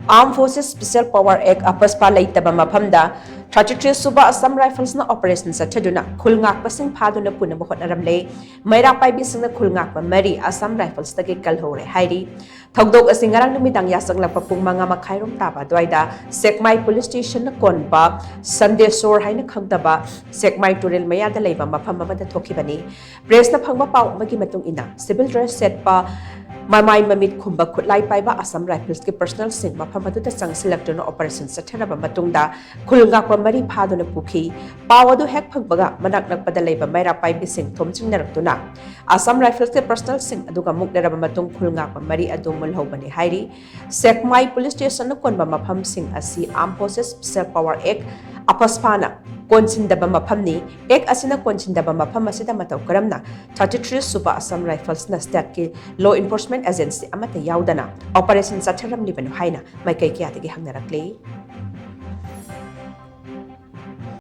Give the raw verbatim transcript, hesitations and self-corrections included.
Armed Forces Special Power Act, AFSPA ꯂꯩꯇꯕ ꯃꯐꯝꯗ thirty three ꯁꯨꯕ Assam Riflesꯅ operation ꯆꯠꯊꯗꯨꯅ ꯈꯨꯜ ꯉꯥꯛꯄꯁꯤꯡ ꯐꯥꯗꯨꯅ ꯄꯨꯅꯕ ꯍꯣꯠꯅꯔꯝꯂꯦ꯫ ꯃꯩꯔꯥ ꯄꯥꯏꯕꯤꯁꯤꯡꯅ ꯈꯨꯜ ꯉꯥꯛꯄ ꯃꯔꯤ Assam Riflesꯇꯒꯤ ꯀꯜꯍꯧꯔꯦ ꯍꯥꯏꯔꯤ꯫ ꯊꯧꯗꯣꯛ ꯑꯁꯤ ꯉꯔꯥꯡ ꯅꯨꯃꯤꯗꯥꯡ ꯌꯥꯆꯪꯂꯛꯄ ꯄꯨꯡ ꯃꯉꯥ ꯃꯈꯥꯏꯔꯣꯝ ꯇꯥꯕ ꯑꯗꯨꯋꯥꯏꯗ ꯁꯦꯛꯃꯥꯏ police stationꯅ ꯀꯣꯟꯕ ꯁꯟꯗꯦꯁꯣꯔ ꯍꯥꯏꯅ ꯈꯪꯗꯕ ꯁꯦꯛꯃꯥꯏ ꯇꯨꯔꯦꯜ ꯃꯌꯥꯗ ꯂꯩꯕ ꯃꯐꯝ ꯑꯃꯗ ꯊꯣꯛꯈꯤꯕꯅꯤ꯫ Pressꯅ ꯐꯪꯕ ꯄꯥꯎ ꯑꯃꯒꯤ ꯃꯇꯨꯡ ꯏꯟꯅ, civil dress ꯁꯦꯠꯄ, ꯃꯃꯥꯏ ꯃꯃꯤꯠ ꯈꯨꯝꯕ, ꯈꯨꯠꯂꯥꯏ ꯄꯥꯏꯕ Assam Riflesꯀꯤ personnelꯁꯤꯡ ꯃꯐꯝ ꯑꯗꯨꯗ ꯆꯪꯁꯤꯜꯂꯛꯇꯨꯅ operation ꯆꯠꯊꯔꯕ ꯃꯇꯨꯡꯗ ꯈꯨꯜ ꯉꯥꯛꯄ ꯃꯔꯤ ꯐꯥꯗꯨꯅ ꯄꯨꯈꯤ꯫ ꯄꯥꯎ ꯑꯗꯨ ꯍꯦꯛ ꯐꯪꯕꯒ ꯃꯅꯥꯛ ꯅꯛꯄꯗ ꯂꯩꯕ ꯃꯩꯔꯥ ꯄꯥꯏꯕꯤꯁꯤꯡ ꯊꯣꯝꯖꯤꯟꯅꯔꯛꯇꯨꯅ Assam Riflesꯀꯤ personnelꯁꯤꯡ ꯑꯗꯨꯒ ꯃꯨꯛꯅꯔꯕ ꯃꯇꯨꯡ ꯈꯨꯜ ꯉꯥꯛꯄ ꯃꯔꯤ ꯑꯗꯨ ꯃꯨꯜꯍꯧꯕꯅꯤ ꯍꯥꯏꯔꯤ꯫ ꯁꯦꯛꯃꯥꯏ police stationꯅ ꯀꯣꯟꯕ ꯃꯐꯝꯁꯤꯡ ꯑꯁꯤ Armed Forces Special Power Act, AFSPAꯅ ꯀꯣꯟꯁꯤꯟꯗꯕ ꯃꯐꯝꯅꯤ꯫ Act ꯑꯁꯤꯅ ꯀꯣꯟꯁꯤꯟꯗꯕ ꯃꯐꯝ ꯑꯁꯤꯗ ꯃꯇꯧ ꯀꯔꯝꯅ thirty three ꯁꯨꯕ Assam Riflesꯅ stateꯀꯤ law enforcement agency ꯑꯃꯠꯇ ꯌꯥꯎꯗꯅ operation ꯆꯠꯊꯔꯝꯂꯤꯕꯅꯣ ꯍꯥꯏꯅ ꯃꯥꯏꯀꯩ ꯀꯌꯥꯗꯒꯤ ꯍꯪꯅꯔꯛꯂꯤ꯫